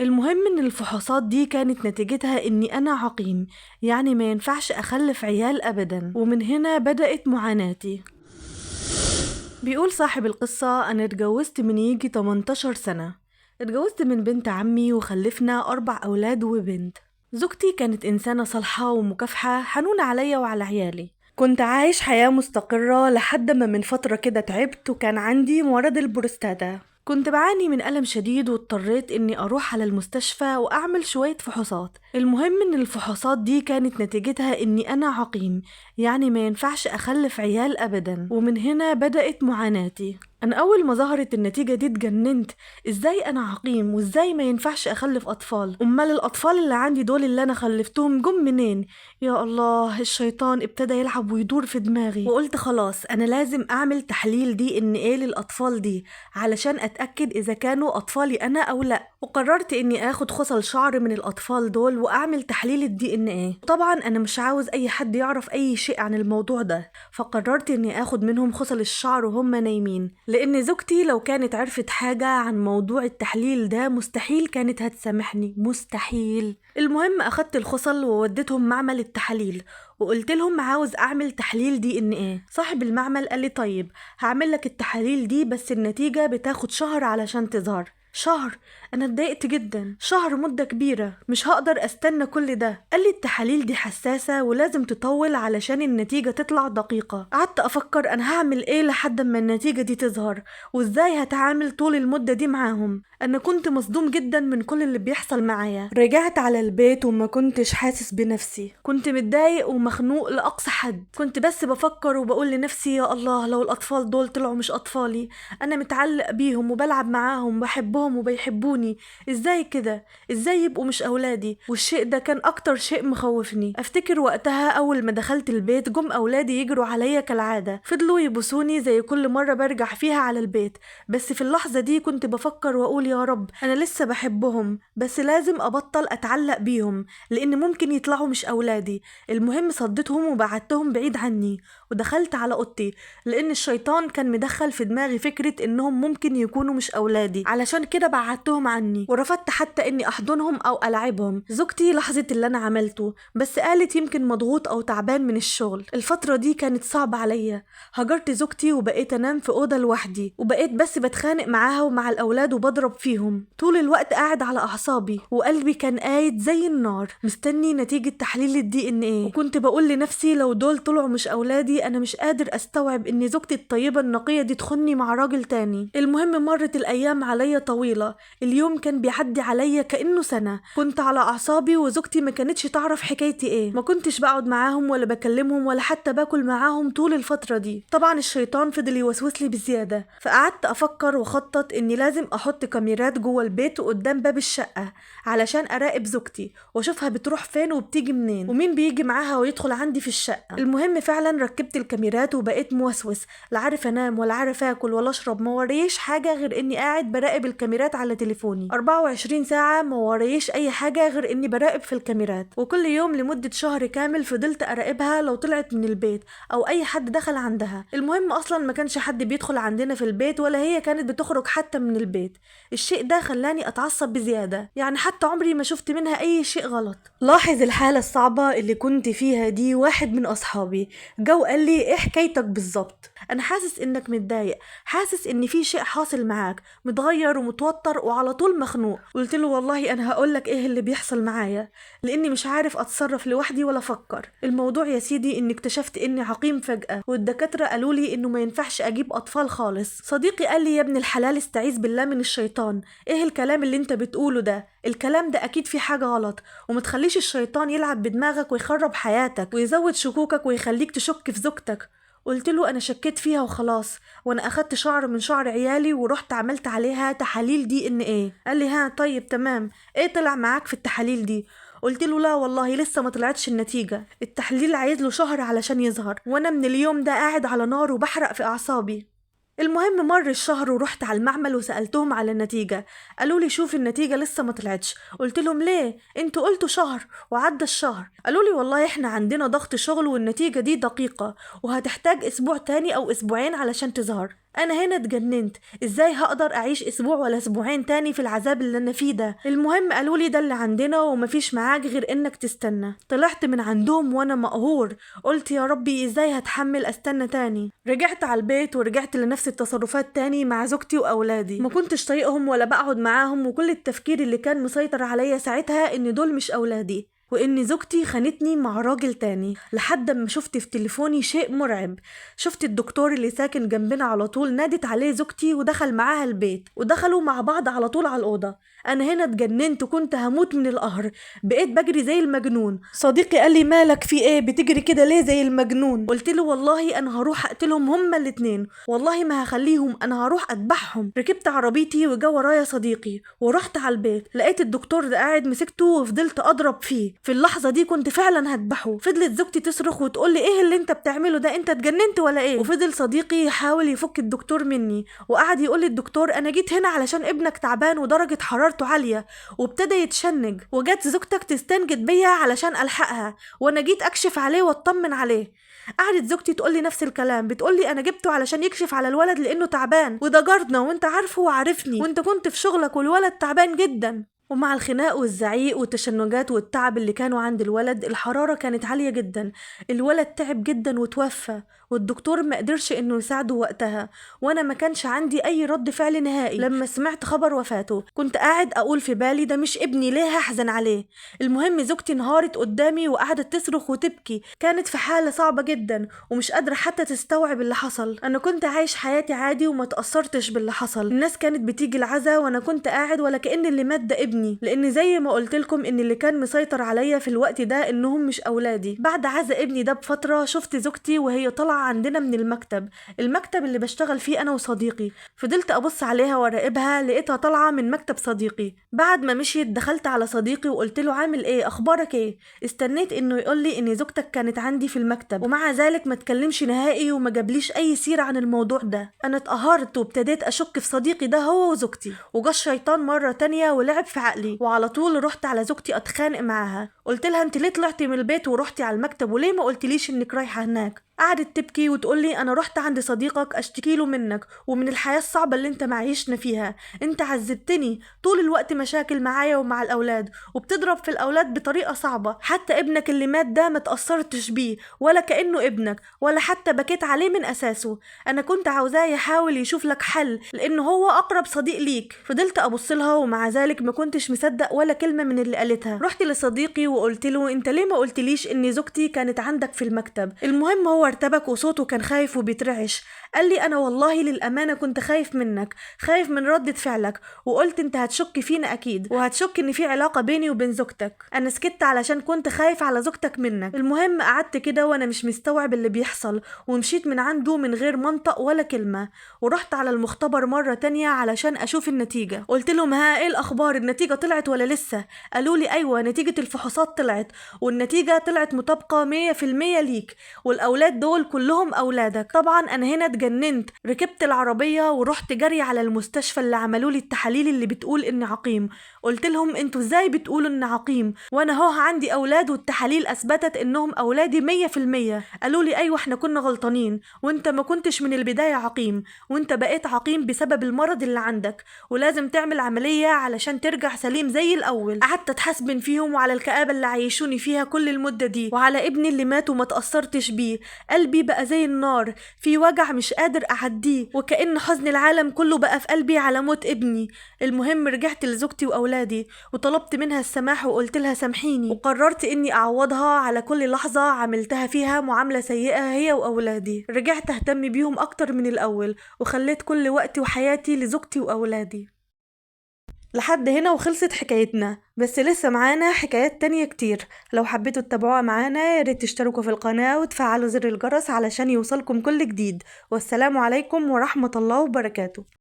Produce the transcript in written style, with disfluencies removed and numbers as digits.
المهم إن الفحوصات دي كانت نتيجتها إني أنا عقيم، يعني ما ينفعش أخلف عيال أبدا. ومن هنا بدأت معاناتي. بيقول صاحب القصة: أنا اتجوزت من يجي 18 سنة، اتجوزت من بنت عمي وخلفنا 4 أولاد وبنت. زوجتي كانت إنسانة صالحة ومكافحة، حنونة عليا وعلى عيالي. كنت عايش حياة مستقرة لحد ما من فترة كده تعبت وكان عندي مرض البروستاتا. كنت بعاني من ألم شديد واضطريت إني أروح على المستشفى وأعمل شوية فحوصات. المهم إن الفحوصات دي كانت نتيجتها إني أنا عقيم، يعني ما ينفعش أخلف عيال أبدا. ومن هنا بدأت معاناتي. أنا أول ما ظهرت النتيجة دي اتجننت، إزاي أنا عقيم وإزاي ما ينفعش أخلف أطفال؟ أمال الأطفال اللي عندي دول اللي أنا خلفتهم جم منين؟ يا الله، الشيطان ابتدى يلعب ويدور في دماغي. وقلت خلاص أنا لازم أعمل تحليل DNA للأطفال دي علشان أتأكد إذا كانوا أطفالي أنا أو لأ. وقررت إني آخد خصل شعر من الأطفال دول وأعمل تحليل DNA. طبعا أنا مش عاوز أي حد يعرف أي شيء عن الموضوع ده، فقررت إني آخد منهم خصل الشعر وهم نايمين، لأن زوجتي لو كانت عرفت حاجة عن موضوع التحليل ده مستحيل كانت هتسامحني، مستحيل. المهم أخدت الخصل ووديتهم معمل التحاليل وقلت لهم عاوز أعمل تحليل DNA. صاحب المعمل قال لي طيب هعمل لك التحاليل دي، بس النتيجة بتاخد شهر علشان تظهر. شهر؟ أنا اتضايقت جدا، شهر مدة كبيرة، مش هقدر أستنى كل ده. قال لي التحاليل دي حساسة ولازم تطول علشان النتيجة تطلع دقيقة. قعدت أفكر أنا هعمل إيه لحد ما النتيجة دي تظهر، وإزاي هتعامل طول المدة دي معاهم. أنا كنت مصدوم جدا من كل اللي بيحصل معايا. رجعت على البيت وما كنتش حاسس بنفسي، كنت متضايق ومخنوق لأقصى حد. كنت بس بفكر وبقول لنفسي يا الله، لو الأطفال دول طلعوا مش أطفالي، أنا متعلق بيهم وبلعب معاهم وبحبهم وبيحبوني، ازاي كده؟ ازاي يبقوا مش اولادي؟ والشيء ده كان اكتر شيء مخوفني. افتكر وقتها اول ما دخلت البيت جم اولادي يجروا عليا كالعاده، فضلوا يبوسوني زي كل مره برجع فيها على البيت. بس في اللحظه دي كنت بفكر واقول يا رب انا لسه بحبهم، بس لازم ابطل اتعلق بيهم لان ممكن يطلعوا مش اولادي. المهم صدتهم وبعدتهم بعيد عني ودخلت على اوضتي، لان الشيطان كان مدخل في دماغي فكره انهم ممكن يكونوا مش اولادي، علشان كده بعدتهم عني ورفضت حتى اني احضنهم او العبهم. زوجتي لاحظت اللي انا عملته، بس قالت يمكن مضغوط او تعبان من الشغل. الفترة دي كانت صعبة عليا، هجرت زوجتي وبقيت انام في اوضة لوحدي، وبقيت بس بتخانق معاها ومع الاولاد وبضرب فيهم طول الوقت، قاعد على اعصابي وقلبي كان قايد زي النار مستني نتيجة تحليل DNA. وكنت بقول لنفسي لو دول طلعوا مش اولادي انا مش قادر استوعب ان زوجتي الطيبة النقية دي تخني مع راجل تاني. المهم مرت الايام عليا طويلة، اليوم كان بيعدي عليا كأنه سنة. كنت على أعصابي وزوجتي ما كانتش تعرف حكايتي ايه، ما كنتش بقعد معاهم ولا بكلمهم ولا حتى باكل معاهم طول الفترة دي. طبعا الشيطان فضل يوسوس لي بزيادة، فقعدت أفكر وخطط إني لازم أحط كاميرات جوه البيت وقدام باب الشقة علشان أراقب زوجتي وأشوفها بتروح فين وبتيجي منين ومين بيجي معاها ويدخل عندي في الشقة. المهم فعلا ركبت الكاميرات وبقيت موسوس، لا عارف أنام ولا عارف آكل ولا أشرب، ما وريش حاجة غير إني قاعد براقب الكاميرات على تليفوني 24 ساعة، ما ورايش أي حاجة غير إني براقب في الكاميرات. وكل يوم لمدة شهر كامل فضلت أراقبها لو طلعت من البيت أو أي حد دخل عندها. المهم أصلا ما كانش حد بيدخل عندنا في البيت ولا هي كانت بتخرج حتى من البيت. الشيء ده خلاني أتعصب بزيادة، يعني حتى عمري ما شفت منها أي شيء غلط. لاحظ الحالة الصعبة اللي كنت فيها دي واحد من أصحابي جو قال لي إيه حكايتك بالظبط؟ أنا حاسس إنك متضايق، حاسس إن في شيء حاصل معاك، متغير ومتوتر وعلى طول مخنوق. قلت له والله انا هقولك ايه اللي بيحصل معايا لاني مش عارف اتصرف لوحدي ولا افكر. الموضوع يا سيدي اني اكتشفت اني عقيم فجأة، والدكاترة قالوا لي انه ما ينفعش اجيب اطفال خالص. صديقي قال لي يا ابن الحلال استعيذ بالله من الشيطان، ايه الكلام اللي انت بتقوله ده؟ الكلام ده اكيد في حاجة غلط، وما تخليش الشيطان يلعب بدماغك ويخرب حياتك ويزود شكوكك ويخليك تشك في زوجتك. قلت له انا شكيت فيها وخلاص، وانا اخدت شعر من شعر عيالي ورحت عملت عليها تحاليل DNA. قال لي ها طيب تمام، ايه طلع معاك في التحاليل دي؟ قلت له لا والله لسه ما طلعتش النتيجة، التحليل عايز له شهر علشان يظهر، وانا من اليوم ده قاعد على نار وبحرق في اعصابي. المهم مر الشهر ورحت على المعمل وسألتهم على النتيجة، قالوا لي شوف النتيجة لسه ما طلعتش. قلت لهم ليه؟ انتوا قلتوا شهر وعدى الشهر. قالوا لي والله احنا عندنا ضغط شغل والنتيجة دي دقيقة وهتحتاج اسبوع تاني او اسبوعين علشان تظهر. انا هنا اتجننت، ازاي هقدر اعيش اسبوع ولا اسبوعين تاني في العذاب اللي انا فيه ده؟ المهم قالوا لي ده اللي عندنا ومفيش معاك غير انك تستنى. طلعت من عندهم وانا مقهور، قلت يا ربي ازاي هتحمل استنى تاني. رجعت على البيت ورجعت لنفس التصرفات تاني مع زوجتي واولادي، ما كنتش طايقهم ولا بقعد معاهم، وكل التفكير اللي كان مسيطر عليا ساعتها ان دول مش اولادي وإن زوجتي خانتني مع راجل تاني. لحد ما شفت في تليفوني شيء مرعب، شفت الدكتور اللي ساكن جنبنا على طول نادت عليه زوجتي ودخل معاها البيت، ودخلوا مع بعض على طول على الأوضة. أنا هنا اتجننت وكنت هموت من القهر، بقيت بجري زي المجنون. صديقي قال لي مالك في ايه بتجري كده ليه زي المجنون؟ قلت له والله أنا هروح أقتلهم هما الاتنين، والله ما هخليهم، أنا هروح أذبحهم. ركبت عربيتي وجا ورايا صديقي ورحت على البيت، لقيت الدكتور ده قاعد، مسكته وفضلت أضرب فيه. في اللحظة دي كنت فعلا هذبحه. فضلت زوجتي تصرخ وتقول لي ايه اللي انت بتعمله ده، انت اتجننت ولا ايه؟ وفضل صديقي يحاول يفك الدكتور مني، وقعد يقول للدكتور انا جيت هنا علشان ابنك تعبان ودرجة حرارته عالية، وابتدى يتشنج، وجت زوجتك تستنجد بيا علشان الحقها، وانا جيت اكشف عليه واطمن عليه. قعدت زوجتي تقول لي نفس الكلام، بتقول لي انا جبته علشان يكشف على الولد لانه تعبان، وده جارنا وانت عارفه وعارفني، وانت كنت في شغلك والولد تعبان جدا. ومع الخناق والزعيق والتشنجات والتعب اللي كانوا عند الولد، الحرارة كانت عالية جدا، الولد تعب جدا وتوفى، والدكتور ما قدرش انه يساعده وقتها، وانا ما كانش عندي اي رد فعل نهائي لما سمعت خبر وفاته. كنت قاعد اقول في بالي ده مش ابني، ليه هحزن عليه؟ المهم زوجتي انهارت قدامي وقعدت تصرخ وتبكي، كانت في حالة صعبة جدا ومش قادرة حتى تستوعب اللي حصل. انا كنت عايش حياتي عادي وما تأثرتش باللي حصل، الناس كانت بتيجي العزا وانا كنت قاعد ولا كأن اللي مات ده ابني، لان زي ما قلت لكم ان اللي كان مسيطر عليا في الوقت ده انهم مش اولادي. بعد عزا ابني ده بفترة شفت زوجتي وهي طالعة عندنا من المكتب، المكتب اللي بشتغل فيه انا وصديقي. فضلت ابص عليها وراقبها، لقيتها طالعة من مكتب صديقي. بعد ما مشيت دخلت على صديقي وقلت له عامل ايه، اخبارك ايه؟ استنيت انه يقول لي ان زوجتك كانت عندي في المكتب، ومع ذلك ما تكلمش نهائي وما جابليش اي سيرة عن الموضوع ده. انا اتقهرت وابتديت اشك في صديقي ده هو وزوجتي، وجا الشيطان مرة تانية ولعب في عقلي، وعلى طول رحت على زوجتي اتخانق معاها. قلت لها انت ليه طلعتي من البيت ورحتي على المكتب وليه ما قلتليش انك رايحة هناك؟ قعدت تبكي وتقول لي انا رحت عند صديقك اشتكي له منك ومن الحياة الصعبة اللي انت معيشنا فيها، انت عذبتني طول الوقت، مشاكل معايا ومع الاولاد، وبتضرب في الاولاد بطريقة صعبة، حتى ابنك اللي مات ده ما تأثرتش بيه ولا كأنه ابنك ولا حتى بكيت عليه من اساسه، انا كنت عاوزاه يحاول يشوف لك حل لانه هو اقرب صديق ليك. فضلت ابص لها ومع ذلك ما كنتش مصدق ولا كلمة من اللي قالتها. رحت لصديقي وقلت له انت ليه ما قلتليش ان زوجتي كانت عندك في المكتب؟ المهم هو ارتبك وصوته كان خايف وبيترعش. قال لي انا والله للامانة كنت خايف منك، خايف من ردة فعلك، وقلت انت هتشك فينا اكيد وهتشك ان في علاقة بيني وبين زوجتك، انا سكت علشان كنت خايف على زوجتك منك. المهم قعدت كده وانا مش مستوعب اللي بيحصل، ومشيت من عنده من غير منطق ولا كلمة، ورحت على المختبر مرة تانية علشان اشوف النتيجة. قلت لهم ها ايه الاخبار، النتيجة طلعت ولا لسه؟ قالوا لي ايوه نتيجة الفحوصات طلعت، والنتيجة طلعت مطابقه 100% ليك، والاولاد دول كلهم اولادك. طبعا انا هنا اتجننت، ركبت العربية ورحت جري على المستشفى اللي عملوا لي التحاليل اللي بتقول اني عقيم. قلت لهم انتوا ازاي بتقولوا اني عقيم وانا هو عندي اولاد والتحاليل اثبتت انهم اولادي 100%؟ قالوا لي ايوه احنا كنا غلطانين، وانت ما كنتش من البداية عقيم، وانت بقيت عقيم بسبب المرض اللي عندك، ولازم تعمل عملية علشان ترجع سليم زي الاول. قعدت اتحاسبن فيهم وعلى الكآبة اللي عيشوني فيها كل المدة دي، وعلى ابني اللي مات وما تأثرتش بيه. قلبي بقى زي النار، في وجع مش قادر اعديه، وكأن حزن العالم كله بقى في قلبي على موت ابني. المهم رجعت لزوجتي واولادي وطلبت منها السماح وقلت لها سامحيني، وقررت اني اعوضها على كل لحظة عملتها فيها معاملة سيئة هي واولادي. رجعت اهتم بيهم اكتر من الاول، وخليت كل وقتي وحياتي لزوجتي واولادي. لحد هنا وخلصت حكايتنا، بس لسه معانا حكايات تانية كتير. لو حبيتوا تتابعوها معانا ياريت تشتركوا في القناة وتفعلوا زر الجرس علشان يوصلكم كل جديد. والسلام عليكم ورحمة الله وبركاته.